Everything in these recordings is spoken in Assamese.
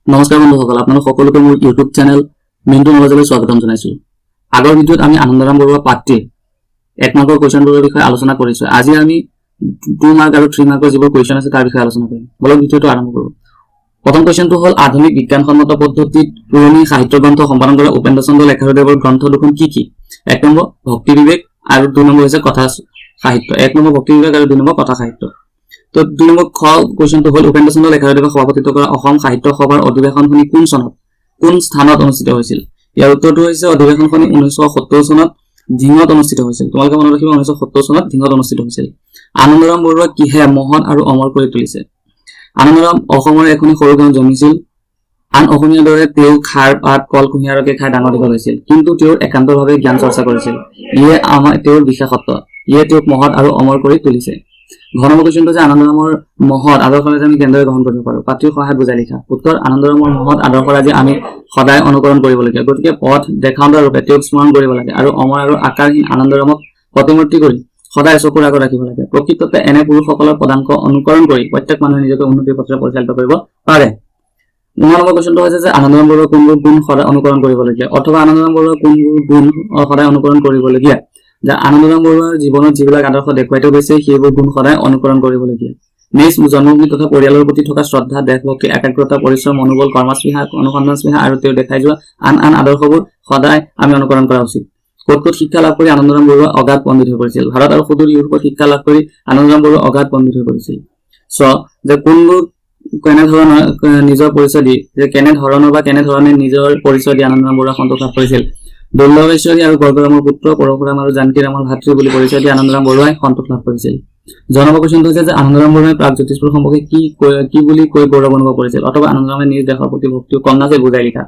নমস্কাৰ বন্ধুসকল, আপোনালোক সকলোকে মোৰ ইউটিউব চেনেল মিণ্টু নলেজলৈ স্বাগতম জনাইছোঁ। আগৰ ভিডিঅ'ত আমি আনন্দৰাম বৰুৱা পাঠটিৰ এক মাৰ্কৰ কুৱেশ্যনবোৰৰ বিষয়ে আলোচনা কৰিছোঁ। আজি আমি 2 মাৰ্ক আৰু 3 মাৰ্কৰ যিবোৰ কুৱেশ্যন আছে, তাৰ বিষয়ে আলোচনা কৰিম। বলক, ভিডিঅ'টো আৰম্ভ কৰোঁ। প্ৰথম কুৱেশ্যনটো হ'ল, আধুনিক বিজ্ঞানসন্মত পদ্ধতিত পুৰণি সাহিত্য গ্ৰন্থ সম্পাদন কৰা উপেন্দ্ৰ চন্দ্ৰ লেখাৰুদেৱৰ গ্ৰন্থ দুখন কি কি? এক নম্বৰ ভক্তি বিবেক আৰু দুই নম্বৰ হৈছে কথা সাহিত্য। এক নম্বৰ ভক্তি বিবেক আৰু দুই নম্বৰ কথা সাহিত্য। তো দুই নম্বৰ খ কুৱেশ্যনটো হ'ল, উপেন্দ্ৰ চন্দ্ৰ লেখাৰুদেৱে সভাপতিত্ব কৰা অসম সাহিত্য সভাৰ অধিৱেশনখনি কোন চনত কোন স্থানত অনুষ্ঠিত হৈছিল? ইয়াৰ উত্তৰটো হৈছে, অধিৱেশনখনি 1970 চনত ধিঙত অনুষ্ঠিত হৈছিল। তোমালোকে মনত ৰাখিবা, 1970 চনত ধিঙত অনুষ্ঠিত হৈছিল। আনন্দৰাম বৰুৱা কিহে মহৎ আৰু অমৰ কৰি তুলিছে? আনন্দৰাম অসমৰ এখনি সৰু গাঁৱত জন্মিছিল। আন অসমীয়াৰ দৰে তেওঁ খাৰ, পাত, কল, কুঁহিয়াৰকে খাই ডাঙৰ দীঘল হৈছিল। কিন্তু তেওঁৰ একান্তভাৱে জ্ঞান চৰ্চা কৰিছিল। ইয়ে আমাৰ তেওঁৰ বিশেষত্ব। ইয়ে তেওঁক মহৎ আৰু অমৰ কৰি তুলিছে। ঘ নম্বৰ কুৱেশ্যনটো যে আনন্দৰামৰ মহৎ আদৰ্শৰাজি আমি কেনেদৰে গ্ৰহণ কৰিব পাৰো? পাঠটিৰ সহায়ত বুজাই লিখা। উত্তৰ, আনন্দৰামৰ মহৎ আদৰ্শৰাজি আমি সদায় অনুকৰণ কৰিবলগীয়া। গতিকে পথ দেখাওঁতা ৰূপে তেওঁক স্মৰণ কৰিব লাগে আৰু অমৰ আৰু আকাৰহীন আনন্দৰামক প্ৰতিমূৰ্তি কৰি সদায় চকুৰ আগত ৰাখিব লাগে। প্ৰকৃততে এনে পুৰুষসকলৰ পদাংক অনুকৰণ কৰি প্ৰত্যেক মানুহে নিজকে উন্নতিৰ পথৰে পৰিচালিত কৰিব পাৰে। 9 নম্বৰ কুৱেশ্যনটো হৈছে যে আনন্দৰাম বৰুৱাৰ কোনবোৰ গুণ সদায় অনুকৰণ কৰিবলগীয়া, অথবা আনন্দৰাম বৰুৱাৰ কোনবোৰ গুণ সদায় অনুকৰণ কৰিবলগীয়া? যে আনন্দৰাম বৰুৱাৰ জীৱনত যিবিলাক আদৰ্শ দেখুৱাই থৈ গৈছে, সেইবোৰ গুণ সদায় অনুকৰণ কৰিবলগীয়া। নিজ জন্মভূমি তথা পৰিয়ালৰ প্ৰতি থকা শ্ৰদ্ধা, দেশভক্তি, একাগ্ৰতা, পৰিশ্ৰম, মনোবল, কৰ্মস্পৃহা, অনুসন্ধান স্পৃহা আৰু তেওঁ দেখাই যোৱা আন আন আদৰ্শবোৰ সদায় আমি অনুকৰণ কৰা উচিত। ক'ত ক'ত শিক্ষা লাভ কৰি আনন্দৰাম বৰুৱা অগাধ পণ্ডিত হৈ পৰিছিল? ভাৰত আৰু সুদূৰ ইউৰোপত শিক্ষা লাভ কৰি আনন্দৰাম বৰুৱা অগাধ পণ্ডিত হৈ পৰিছিল। চ যে কোনবোৰ কেনেধৰণৰ নিজৰ পৰিচয় দি, যে কেনেধৰণৰ বা কেনেধৰণে নিজৰ পৰিচয় দি আনন্দৰাম বৰুৱা সন্তোষ লাভ কৰিছিল? দুৰ্লভেশ্বৰী আৰু গৰ্গৰামৰ পুত্ৰ, পৰশুৰাম আৰু জানকীৰামৰ ভাতৃ বুলি পৰিচয় দি আনন্দৰাম বৰুৱাই সন্তোষ লাভ কৰিছিল। জ নম্বৰ কুৱেশ্যনটো হৈছে যে আনন্দৰাম বৰুৱাই প্ৰাগজ্যোতিষপুৰ সম্পৰ্কে কি বুলি কৈ গৌৰৱ অনুভৱ কৰিছিল, অথবা আনন্দৰামে নিজ দেশৰ প্ৰতি ভক্তিও কম নাছিল, বুজাই লিখা।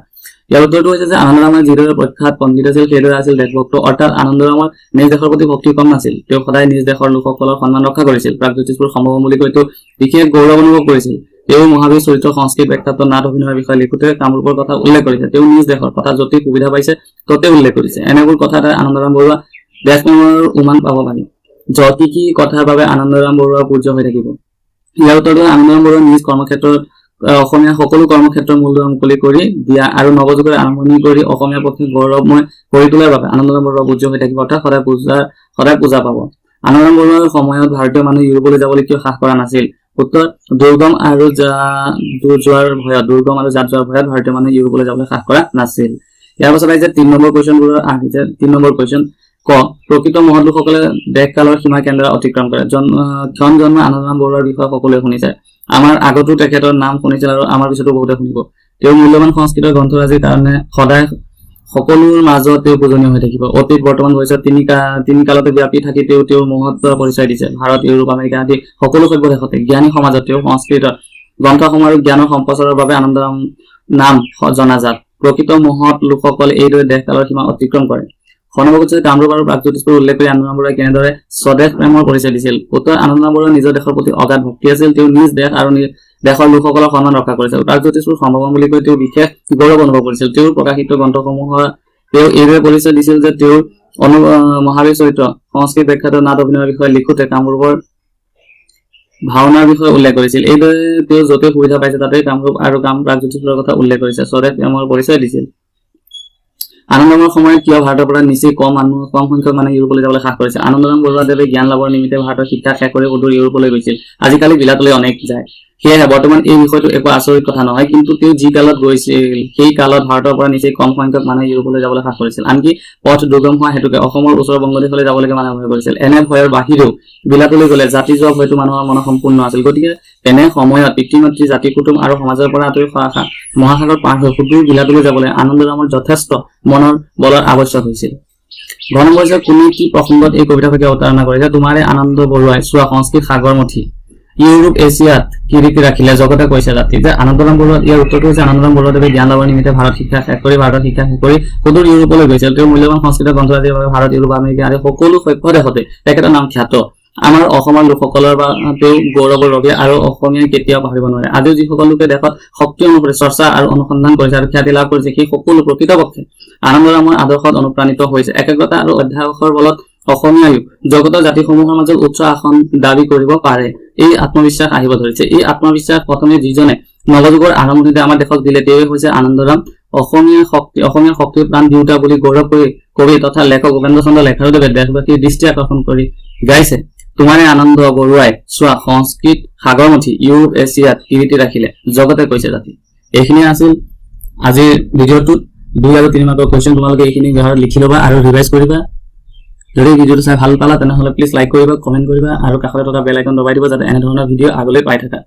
ইয়াৰ উত্তৰটো হৈছে যে আনন্দৰামে যিদৰে প্ৰখ্যাত পণ্ডিত আছিল, সেইদৰে আছিল দেশভক্ত। অৰ্থাৎ আনন্দৰামৰ নিজ দেশৰ প্ৰতি ভক্তি কম নাছিল। তেওঁ সদায় নিজ দেশৰ লোকসকলৰ সন্মান ৰক্ষা কৰিছিল। প্ৰাগজ্যোতিষপুৰ সম্ভৱ বুলি কৈ তেওঁ বিশেষ গৌৰৱ অনুভৱ কৰিছিল। তেওঁ মহাবীৰ চৰিত্ৰ সংস্কৃত বিখ্যাত নাট অভিনয়ৰ বিষয়ে লিখোতে কামৰূপৰ কথা উল্লেখ কৰিছে। তেওঁ নিজ দেশৰ কথা য'তেই সুবিধা পাইছে, ত'তে উল্লেখ কৰিছে। এনেবোৰ কথা দ্বাৰা আনন্দৰাম বৰুৱা দেশপ্ৰেমৰ উমান পাব পাৰি। কি কি কথাৰ বাবে আনন্দৰাম বৰুৱা পূজ্য হৈ থাকিব? ইয়াৰ উত্তৰটো, আনন্দৰাম বৰুৱা নিজ কৰ্মক্ষেত্ৰত অসমীয়া সকলো কৰ্মক্ষেত্ৰৰ মূলদুৱাৰ মুকলি কৰি দিয়া আৰু নৱযুগৰ আৰম্ভণি কৰি অসমীয়া পক্ষে গৌৰৱময় কৰি তোলাৰ বাবে আনন্দৰাম বৰুৱা পূজ্য হৈ থাকিব, অৰ্থাৎ সদায় পূজা পাব। আনন্দৰাম বৰুৱাৰ সময়ত ভাৰতীয় মানুহ ইউৰোপলৈ যাবলৈ কিয় সাহ কৰা নাছিল? উত্তৰ, দুৰ্গম আৰু জাত যোৱাৰ ভয়ত ভাৰতীয় মানুহে ইউৰোপলৈ যাবলৈ সাহ কৰা নাছিল। ইয়াৰ পাছত আহিছে 3 নম্বৰ কুৱেশ্যনবোৰৰ। আহিছে 3 নম্বৰ কুৱেশ্যন। ক, প্ৰকৃত মহৎ লোকসকলে দেশ কালৰ সীমা কেন্দ্ৰ অতিক্ৰম কৰে। ক্ষণ জন্ম আনন্দৰাম বৰুৱাৰ বিষয়ে সকলোৱে শুনিছে। আমাৰ আগতো তেখেতৰ নাম শুনিছিল আৰু আমাৰ পিছতো বহুতে শুনিব। তেওঁৰ মূল্যৱান সংস্কৃতৰ গ্ৰন্থৰাজিৰ কাৰণে সদায় সকলোৰ মাজত তেওঁ পূজনীয় হৈ থাকিব। অতীত, বৰ্তমান, ভৱিষ্যত তিনি কালতে ব্যাপি থাকি তেওঁ তেওঁৰ মহত্বৰ পৰিচয় দিছে। ভাৰত, ইউৰোপ, আমেৰিকা আদি সকলো সভ্য দেশতে জ্ঞানী সমাজত তেওঁ সংস্কৃতত গ্ৰন্থসমূহ আৰু জ্ঞানৰ সম্প্ৰচাৰৰ বাবে আনন্দৰাম নাম জনাজাত। প্ৰকৃত মহৎ লোকসকলে এইদৰে দেশ কালৰ সীমা অতিক্ৰম কৰে। সনবগত কামৰূপ আৰু প্ৰাগজ্যোতিষপুৰ উল্লেখ কৰি আনন্দৰাম বৰুৱাই কেনেদৰে স্বদেশ প্ৰেমৰ পৰিচয় দিছিল? উত্তৰ, আনন্দৰাম বৰুৱাৰ নিজৰ দেশৰ প্ৰতি অগাধ ভক্তি আছিল। তেওঁ নিজ দেশ আৰু দেশৰ লোকসকলৰ সন্মান ৰক্ষা কৰিছিল। প্ৰাগজ্যোতিষপুৰ সম্ভৱ বুলি কৈ তেওঁ বিশেষ গৌৰৱ অনুভৱ কৰিছিল। তেওঁৰ প্ৰকাশিত গ্ৰন্থসমূহৰ তেওঁ এইদৰে পৰিচয় দিছিল যে তেওঁৰ মহাবীৰ চৰিত্ৰ সংস্কৃত বিখ্যাত নাট অভিনয়ৰ বিষয়ে লিখোতে কামৰূপৰ ভাওনাৰ বিষয়ে উল্লেখ কৰিছিল। এইদৰে তেওঁ য'তে সুবিধা পাইছে, তাতে কামৰূপ আৰু প্ৰাগজ্যোতিষপুৰৰ কথা উল্লেখ কৰিছে। স্বদেশ প্ৰেমৰ পৰিচয় দিছিল। আনন্দৰামৰ সময়ত কিয় ভাৰতৰ পৰা নিচেই কম সংখ্যক মানুহে ইউৰোপলৈ যাবলৈ সাহ কৰিছে? আনন্দৰাম বৰুৱাদেৱে জ্ঞান লাভৰ নিমিত্তে ভাৰতৰ শিক্ষা শেষ কৰি সুদূৰ ইউৰোপলৈ গৈছিল। আজিকালি বিলাতলৈ অনেক যায়। সেয়েহে বৰ্তমান এই বিষয়টো একো আচৰিত কথা নহয়। কিন্তু তেওঁ যি কালত গৈছিল, সেই কালত ভাৰতৰ পৰা নিচেই কম সংখ্যক মানুহে ইউৰোপলৈ যাবলৈ সাহ কৰিছিল। আনকি পথ দুৰ্গম হোৱা হেতুকে অসমৰ ওচৰৰ বংগদেশলৈ যাবলৈকে মানুহে ভয় কৰিছিল। এনে ভয়ৰ বাহিৰেও বিলাতলৈ গ'লে জাতি যোৱা ভয়টো মানুহৰ মনত সম্পূৰ্ণ আছিল। গতিকে তেনে সময়ত পিতৃ মাতৃ, জাতি, কুটুম আৰু সমাজৰ পৰা আঁতৰি মহাসাগৰ পাৰ হৈ সুদূৰ বিলাতলৈ যাবলৈ আনন্দৰামৰ যথেষ্ট মনৰ বলৰ আৱশ্যক হৈছিল। ঘ নম্বৰ হৈছে, কোনে কি প্ৰসংগত এই কবিতাফাকি অৱতাৰণা কৰিছে? তোমাৰে আনন্দ বৰুৱাই চোৱা সংস্কৃত সাগৰ মথি ইউৰোপ এছিয়াত কিৰিটি ৰাখিলে জগতে কৈছে জাতি। যে আনন্দৰাম বৰুৱা, ইয়াৰ উত্তৰটো হৈছে, আনন্দৰাম বৰুৱাদেৱে জ্ঞান লাভৰ নিমিত্তে ভাৰতৰ শিক্ষা শেষ কৰি সুদূৰ ইউৰোপলৈ গৈছিল। তেওঁৰ মূল্যৱান সংস্কৃত গ্ৰন্থৰাজিৰ বাবে ভাৰত, ইউৰোপ, আমেৰিকা আদি সকলো সভ্য দেশতে তেখেতৰ নাম খ্যাত। আমাৰ অসমৰ লোকসকলৰ বা তেওঁ গৌৰৱৰ বাবে আৰু অসমীয়াই কেতিয়াও পাহৰিব নোৱাৰে। আজিও যিসকল লোকে দেশত শক্তি অনুসৰি চৰ্চা আৰু অনুসন্ধান কৰিছে আৰু খ্যাতি লাভ কৰিছে, সেই সকলো প্ৰকৃতপক্ষে আনন্দৰামৰ আদৰ্শত অনুপ্ৰাণিত হৈছে। একাগ্ৰতা আৰু অধ্যাৱসায়ৰ বলত অসমীয়াইও জগতৰ জাতিসমূহৰ মাজত উচ্চ আসন দাবী কৰিব পাৰে, এই আত্মবিশ্বাস আহিব ধৰিছে। এই আত্মবিশ্বাস প্ৰথমে যিজনে নৱযুগৰ আৰম্ভণিতে আমাৰ দেশক দিলে, তেওঁৱে হৈছে আনন্দৰাম। অসমীয়া শক্তি, অসমীয়া শক্তিৰ প্ৰাণ দিওঁতা বুলি গৌৰৱ কৰি কবি তথা লেখক উপেন্দ্ৰ চন্দ্ৰ লেখাৰুদেৱে দেশবাসীৰ দৃষ্টি আকৰ্ষণ কৰি গাইছে, "তোমাৰে আনন্দ বৰুৱাই চোৱা সংস্কৃত সাগৰমথি ইউৰোপ এছিয়াত কীৰ্তি ৰাখিলে জগতে কৈছে জাতি।" এইখিনিয়ে আছিল আজিৰ ভিডিঅ'টোত 2 আৰু 3 মাৰ্কৰ কুৱেশ্যন। তোমালোকে এইখিনি ঘৰত লিখি ল'বা আৰু ৰিভাইজ কৰিবা। যদি ভিডিঅ'টো চাই ভাল পালা, তেনেহ'লে প্লিজ লাইক কৰিবা, কমেণ্ট কৰিবা আৰু কাষতে থকা বেল আইকন দবাই দিবা, যাতে এনেধৰণৰ ভিডিঅ' আগলৈ পাই থাকা।